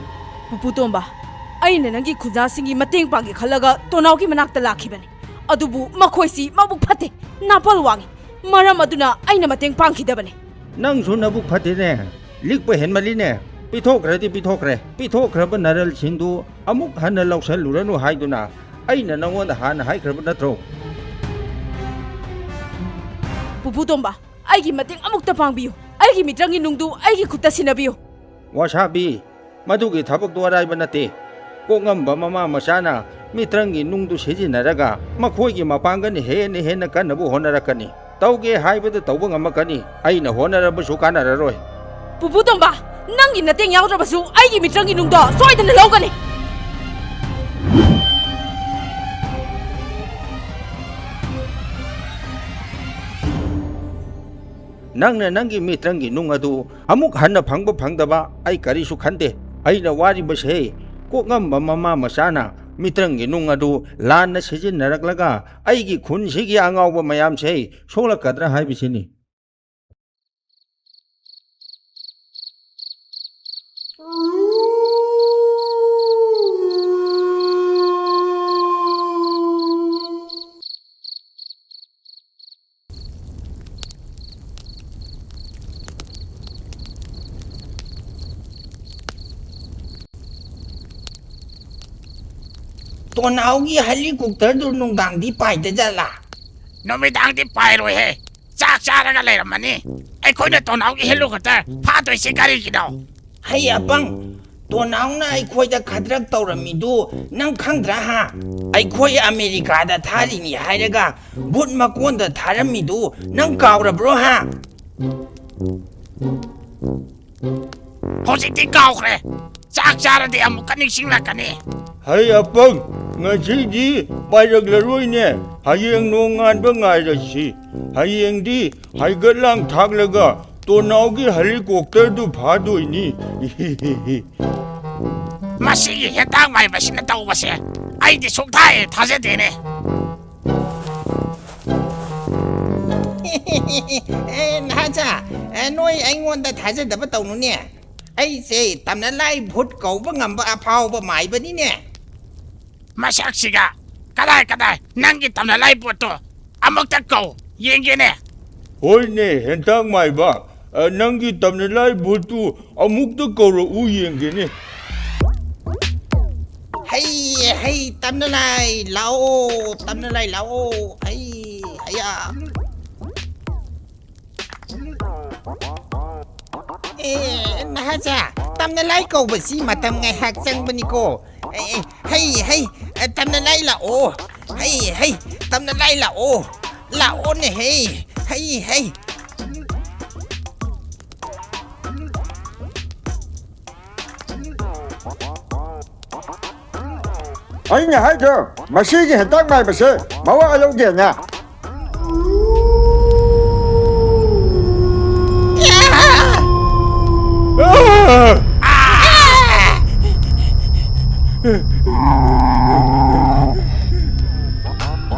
ꯄꯨꯄꯨ ꯇꯣꯝꯕ, ꯑꯩꯅ ꯅꯪꯒꯤ ꯈꯨꯟꯖꯥꯁꯤꯡꯒꯤ ꯃꯇꯦꯡ ꯄꯥꯡꯒꯦ ꯈꯜꯂꯒ ꯇꯣꯅꯥꯎꯒꯤ ꯃꯅꯥꯛꯇ ꯂꯥꯛꯈꯤꯕꯅꯤ꯫ ꯑꯗꯨꯕꯨ ꯃꯈꯣꯏꯁꯤ ꯃꯕꯨꯛ ꯐꯠꯇꯦ, ꯅꯥꯄꯜ ꯋꯥꯡꯉꯤ꯫ ꯃꯔꯝ ꯑꯗꯨꯅ ꯑꯩꯅ ꯃꯇꯦꯡ ꯄꯥꯡꯈꯤꯗꯕꯅꯦ꯫ ꯅꯪꯁꯨ ꯅꯕꯨꯛ ꯐꯠꯇꯦꯅꯦ, ꯂꯤꯛꯄ ꯍꯦꯟꯃꯜꯂꯤꯅꯦ꯫ ꯄꯤꯊꯣꯛꯈ꯭ꯔꯗꯤ ꯄꯤꯊꯣꯛꯈ꯭ꯔꯦ, ꯄꯤꯊꯣꯛꯈ꯭ꯔꯕ ꯅꯔꯜꯁꯤꯡꯗꯨ ꯑꯃꯨꯛ ꯍꯟꯅ ꯂꯧꯁꯜꯂꯨꯔꯅꯨ ꯍꯥꯏꯗꯨꯅ ꯑꯩꯅ ꯅꯉꯣꯟꯗ ꯍꯥꯟꯅ ꯍꯥꯏꯈ꯭ꯔꯕ ꯅꯠꯇ꯭ꯔꯣ? ꯄꯨꯄꯨ ꯇꯣꯝꯕ, ꯑꯩꯒꯤ ꯃꯇꯦꯡ ꯑꯃꯨꯛꯇ ꯄꯥꯡꯕꯤꯌꯨ꯫ ꯑꯩꯒꯤ ꯃꯤꯇ꯭ꯔꯪꯒꯤ ꯅꯨꯡꯗꯨ ꯑꯩꯒꯤ ꯈꯨꯠꯇ ꯁꯤꯟꯅꯕꯤꯌꯨ꯫ ꯋꯥꯁꯥꯕꯤ, ꯃꯗꯨꯒꯤ ꯊꯕꯛꯇꯨ ꯑꯔꯥꯏꯕ ꯅꯠꯇꯦ꯫ ꯀꯣꯛꯉꯝꯕ ꯃꯃꯥ ꯃꯆꯥꯅ ꯃꯤꯇ꯭ꯔꯪꯒꯤ ꯅꯨꯡꯗꯨ ꯁꯤꯖꯤꯟꯅꯔꯒ ꯃꯈꯣꯏꯒꯤ ꯃꯄꯥꯡꯒꯜ ꯍꯦꯟꯅ ꯍꯦꯟꯅ ꯀꯟꯅꯕ ꯍꯣꯠꯅꯔꯛꯀꯅꯤ꯫ ꯇꯧꯒꯦ ꯍꯥꯏꯕꯗ ꯇꯧꯕ ꯉꯝꯃꯛꯀꯅꯤ꯫ ꯑꯩꯅ ꯍꯣꯠꯅꯔꯕꯁꯨ ꯀꯥꯟꯅꯔꯔꯣꯏ꯫ ꯄꯨꯄꯨ ꯇꯣꯝꯕ, ꯅꯪꯒꯤ ꯅꯇꯦꯡ ꯌꯥꯎꯗ꯭ꯔꯕꯁꯨ ꯑꯩꯒꯤ ꯃꯤꯇ꯭ꯔꯪꯒꯤ ꯅꯨꯡꯗꯣ ꯁꯣꯏꯗꯅ ꯂꯧꯒꯅꯤ꯫ ꯅꯪꯅ ꯅꯪꯒꯤ ꯃꯤꯇ꯭ꯔꯪꯒꯤ ꯅꯨꯡ ꯑꯗꯨ ꯑꯃꯨꯛ ꯍꯟꯅ ꯐꯪꯕ ꯐꯪꯗꯕ ꯑꯩ ꯀꯔꯤꯁꯨ ꯈꯟꯗꯦ꯫ ꯑꯩꯅ ꯋꯥꯔꯤꯕꯁꯦ ꯀꯣꯛꯉꯝꯕ ꯃꯃꯥ ꯃꯆꯥꯅ ꯃꯤꯇ꯭ꯔꯪꯒꯤ ꯅꯨꯡ ꯑꯗꯨ ꯂꯥꯟꯅ ꯁꯤꯖꯤꯟꯅꯔꯛꯂꯒ ꯑꯩꯒꯤ ꯈꯨꯟꯁꯤꯒꯤ ꯑꯉꯥꯎꯕ ꯃꯌꯥꯝꯁꯦ ꯁꯣꯛꯂꯛꯀꯗ꯭ꯔꯥ ꯍꯥꯏꯕꯁꯤꯅꯤ꯫ ꯇꯣꯅꯥꯎꯒꯤ ꯍꯦꯂꯤꯀꯣꯞꯇꯔꯗꯨ ꯅꯨꯡꯗꯥꯡꯗꯤ ꯄꯥꯏꯗꯖꯥꯠꯂꯥ? ꯅꯨꯃꯤꯗꯥꯡꯗꯤ ꯄꯥꯏꯔꯣꯏꯍꯦ꯫ ꯆꯥꯛ ꯆꯥꯔꯒ ꯂꯩꯔꯝꯃꯅꯤ꯫ ꯑꯩꯈꯣꯏꯅ ꯇꯣꯅꯥꯎꯒꯤ ꯍꯦꯂꯤꯀꯣꯞꯇꯔ ꯐꯥꯗꯣꯏꯁꯤ ꯀꯔꯤꯒꯤꯅꯣ? ꯍꯩ ꯑꯄꯪ, ꯇꯣꯅꯥꯎꯅ ꯑꯩꯈꯣꯏꯗ ꯈꯗ꯭ꯔꯛ ꯇꯧꯔꯝꯃꯤꯗꯨ ꯅꯪ ꯈꯪꯗ꯭ꯔꯥ ꯍꯥ? ꯑꯩꯈꯣꯏ ꯑꯃꯦꯔꯤꯀꯥꯗ ꯊꯥꯔꯤꯅꯤ ꯍꯥꯏꯔꯒ ꯚꯨꯠ ꯃꯀꯣꯟꯗ ꯊꯥꯔꯝꯃꯤꯗꯨ ꯅꯪ ꯀꯥꯎꯔꯕ꯭ꯔꯣ ꯍꯥ? ꯍꯧꯖꯤꯛꯇꯤ ꯀꯥꯎꯈ꯭ꯔꯦ꯫ ꯆꯥꯛ ꯆꯥꯔꯗꯤ ꯑꯃꯨꯛꯀ ꯅꯤꯡꯁꯤꯡꯂꯛꯀꯅꯤ꯫ ꯍꯩ ꯑꯄꯪ, ꯉꯁꯤꯗꯤ ꯄꯥꯏꯔꯛꯂꯔꯣꯏꯅꯦ꯫ ꯍꯌꯦꯡ ꯅꯣꯡꯉꯥꯟꯕ ꯉꯥꯏꯔꯁꯤ꯫ ꯍꯌꯦꯡꯗꯤ ꯍꯩꯒꯠ ꯂꯥꯡ ꯊꯥꯛꯂꯒ ꯇꯣꯅꯥꯎꯒꯤ ꯍꯦꯂꯤꯀꯣꯞꯇꯔꯗꯨ ꯐꯥꯗꯣꯏꯅꯤ꯫ ꯃꯁꯤꯒꯤ ꯍꯦꯟꯇꯥꯛ ꯃꯥꯏꯕꯁꯤꯅ ꯇꯧꯕꯁꯦ ꯑꯩꯗꯤ ꯁꯨꯡꯊꯥ ꯍꯦꯛ ꯊꯥꯖꯗꯦꯅꯦ꯫ ꯑꯦ, ꯅꯍꯥꯆꯥ, ꯑꯦ, ꯅꯣꯏ ꯑꯩꯉꯣꯟꯗ ꯊꯥꯖꯗꯕ ꯇꯧꯅꯨꯅꯦ꯫ ꯑꯩꯁꯦ ꯇꯝꯅꯂꯥꯏ ꯚꯨꯠ ꯀꯧꯕ ꯉꯝꯕ ꯑꯐꯥꯎꯕ ꯃꯥꯏꯕꯅꯤꯅꯦ꯫ ꯃꯁꯛꯁꯤꯒ꯫ ꯀꯗꯥꯏ ꯀꯗꯥꯏ? ꯅꯪꯒꯤ ꯇꯝꯅꯂꯥꯏ ꯚꯨꯠꯇꯣ ꯑꯃꯨꯛꯇ ꯀꯧ ꯌꯦꯡꯒꯦꯅꯦ꯫ ꯍꯣꯏꯅꯦ, ꯍꯦꯟꯇꯥꯛ ꯃꯥꯏꯕ, ꯑ, ꯅꯪꯒꯤ ꯇꯝꯅꯂꯥꯏ ꯚꯨꯠꯇꯨ ꯑꯃꯨꯛꯇ ꯀꯧꯔꯛꯎ ꯌꯦꯡꯒꯦꯅꯦ꯫ ꯍꯩ ꯍꯩ, ꯇꯝꯅꯂꯥꯏ ꯂꯥꯛꯑꯣ, ꯇꯝꯅꯂꯥꯏ ꯂꯥꯛꯑꯣ꯫ ꯍꯩ ꯍꯩꯌꯥ꯫ ꯑꯦ, ꯅꯍꯥꯆꯥ, ꯇꯝꯅꯂꯥꯏ ꯀꯧꯕꯁꯤ ꯃꯇꯝ ꯉꯥꯏꯍꯥꯛ ꯆꯪꯕꯅꯤꯀꯣ꯫ ꯑꯦ, ꯑꯦ, ꯍꯩ ꯍꯩ, ꯑ, ꯇꯝꯅꯂꯥꯏ ꯂꯥꯛꯑꯣ꯫ ꯍꯩ ꯍꯩ, ꯇꯝꯅꯂꯥꯏ ꯂꯥꯛꯑꯣ꯫ ꯂꯥꯛꯑꯣꯅꯦ ꯍꯩ꯫ ꯍꯩ ꯍꯩ꯫ ꯑꯩꯅ ꯍꯥꯏꯗ꯭ꯔꯣ, ꯃꯁꯤꯒꯤ ꯍꯦꯟꯇꯥꯛ ꯃꯥꯏꯕꯁꯦ ꯃꯋꯥ ꯂꯧꯗꯦꯅ꯫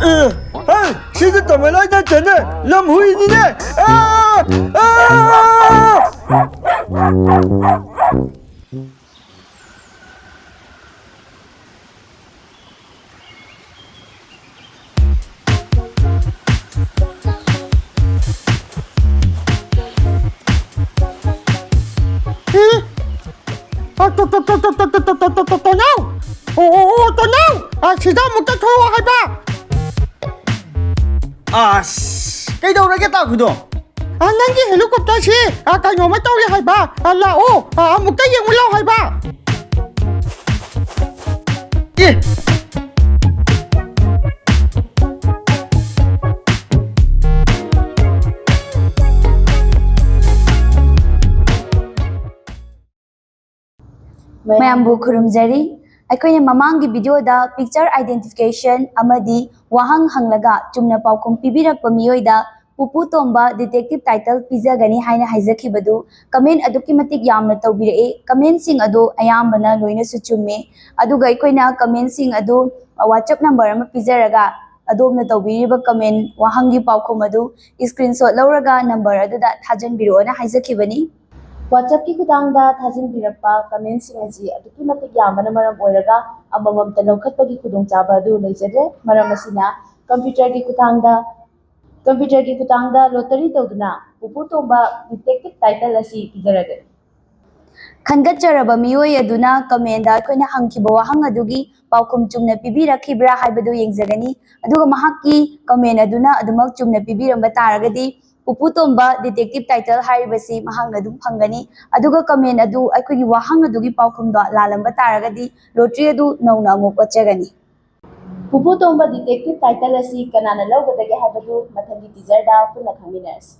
ꯑꯦ, ꯍꯩ, ꯁꯤꯗꯤ ꯇꯃꯦꯡꯂꯣꯏ ꯅꯠꯇꯦꯅꯦ, ꯂꯝꯍꯨꯏꯅꯤꯅꯦ꯫ ꯑꯥ! ꯑꯥ! ꯑꯦ? ꯑ, ꯇꯣ, ꯇꯣ, ꯇꯣ, ꯇꯣ, ꯇꯣ, ꯇꯣ, ꯇꯣ, ꯇꯣ, ꯇꯣ, ꯇꯣꯅꯥꯎ! ꯑꯣ, ꯑꯣ, ꯑꯣ, ꯇꯣꯅꯥꯎ! ꯑ, ꯁꯤꯗ ꯑꯃꯨꯛꯇ ꯊꯣꯛꯑꯣ ꯍꯥꯏꯕ! ꯑꯁ, ꯀꯩꯗꯧꯔꯒꯦ ꯇꯥꯈꯨꯗꯣ? ꯑ, ꯅꯪꯒꯤ ꯍꯦꯂꯤꯀꯣꯞꯇꯔꯁꯤ, ꯑ, ꯀꯩꯅꯣꯝꯃ ꯇꯧꯔꯦ ꯍꯥꯏꯕ꯫ ꯑ, ꯂꯥꯛꯑꯣ, ꯑ, ꯑꯃꯨꯛꯇ ꯌꯦꯡꯉꯨ ꯂꯥꯎ ꯍꯥꯏꯕ꯫ ꯑꯦ! ꯃꯌꯥꯝꯕꯨ ꯈꯨꯔꯨꯝꯖꯔꯤ꯫ ꯑꯩꯈꯣꯏꯅ ꯃꯃꯥꯡꯒꯤ ꯚꯤꯗꯤꯑꯣꯗ picture identification ꯑꯃꯗꯤ ꯋꯥꯍꯪ ꯍꯪꯂꯒ ꯆꯨꯝꯅ ꯄꯥꯎꯈꯨꯝ ꯄꯤꯕꯤꯔꯛꯄ ꯃꯤꯑꯣꯏꯗ ꯄꯨꯄꯨ ꯇꯣꯝꯕ detective title ꯄꯤꯖꯒꯅꯤ ꯍꯥꯏꯅ ꯍꯥꯏꯖꯈꯤꯕꯗꯨ comment ꯑꯗꯨꯛꯀꯤ ꯃꯇꯤꯛ ꯌꯥꯝꯅ ꯇꯧꯕꯤꯔꯛꯏ꯫ Commentꯁꯤꯡ ꯑꯗꯨ ꯑꯌꯥꯝꯕꯅ ꯂꯣꯏꯅꯁꯨ ꯆꯨꯝꯃꯤ꯫ ꯑꯗꯨꯒ ꯑꯩꯈꯣꯏꯅ commentꯁꯤꯡ ꯑꯗꯨ WhatsApp number ꯑꯃ ꯄꯤꯖꯔꯒ ꯑꯗꯣꯝꯅ ꯇꯧꯕꯤꯔꯤꯕ comment ꯋꯥꯍꯪꯒꯤ ꯄꯥꯎꯈꯨꯝ ꯑꯗꯨ screenshot ꯂꯧꯔꯒ number ꯑꯗꯨꯗ ꯊꯥꯖꯤꯟꯕꯤꯔꯛꯑꯣꯅ ꯍꯥꯏꯖꯈꯤꯕꯅꯤ꯫ WhatsAppꯀꯤ ꯈꯨꯊꯥꯡꯗ ꯊꯥꯖꯤꯟꯕꯤꯔꯛꯄ commentꯁꯤꯡ ꯑꯁꯤ ꯑꯗꯨꯛꯀꯤ ꯃꯇꯤꯛ ꯌꯥꯝꯕꯅ ꯃꯔꯝ ꯑꯣꯏꯔꯒ ꯑꯃꯃꯝꯇ ꯂꯧꯈꯠꯄꯒꯤ ꯈꯨꯗꯣꯡꯆꯥꯕ ꯑꯗꯨ ꯂꯩꯖꯗ꯭ꯔꯦ꯫ ꯃꯔꯝ ꯑꯁꯤꯅ computerꯒꯤ ꯈꯨꯊꯥꯡꯗ computerꯒꯤ ꯈꯨꯊꯥꯡꯗ lottery ꯇꯧꯗꯨꯅ ꯄꯨꯄꯨ ꯇꯣꯝꯕ detective title ꯑꯁꯤ ꯄꯤꯖꯔꯒꯅꯤ꯫ ꯈꯟꯒꯠꯆꯔꯕ ꯃꯤꯑꯣꯏ ꯑꯗꯨꯅ commentꯗ ꯑꯩꯈꯣꯏꯅ ꯍꯪꯈꯤꯕ ꯋꯥꯍꯪ ꯑꯗꯨꯒꯤ ꯄꯥꯎꯈꯨꯝ ꯆꯨꯝꯅ ꯄꯤꯕꯤꯔꯛꯈꯤꯕ꯭ꯔꯥ ꯍꯥꯏꯕꯗꯨ ꯌꯦꯡꯖꯒꯅꯤ꯫ ꯑꯗꯨꯒ ꯃꯍꯥꯛꯀꯤ comment ꯑꯗꯨꯅ ꯑꯗꯨꯃꯛ ꯆꯨꯝꯅ ꯄꯤꯕꯤꯔꯝꯕ ꯇꯥꯔꯒꯗꯤ ꯄꯨꯄꯨ ꯇꯣꯝꯕ detective title ꯍꯥꯏꯔꯤꯕꯁꯤ ꯃꯍꯥꯛꯅ ꯑꯗꯨꯝ ꯐꯪꯒꯅꯤ꯫ ꯑꯗꯨꯒ comment ꯑꯗꯨ ꯑꯩꯈꯣꯏꯒꯤ ꯋꯥꯍꯪ ꯑꯗꯨꯒꯤ ꯄꯥꯎꯈꯨꯝꯗꯣ ꯂꯥꯜꯂꯝꯕ ꯇꯥꯔꯒꯗꯤ lottery ꯑꯗꯨ ꯅꯧꯅ ꯑꯃꯨꯛ ꯑꯣꯠꯆꯒꯅꯤ꯫ ꯄꯨꯄꯨ ꯇꯣꯝꯕ detective title ꯑꯁꯤ ꯀꯅꯥꯅ ꯂꯧꯒꯗꯒꯦ ꯍꯥꯏꯕꯗꯨ ꯃꯊꯪꯒꯤ teaserꯗ ꯄꯨꯟꯅ ꯈꯪꯃꯤꯟꯅꯔꯁꯤ꯫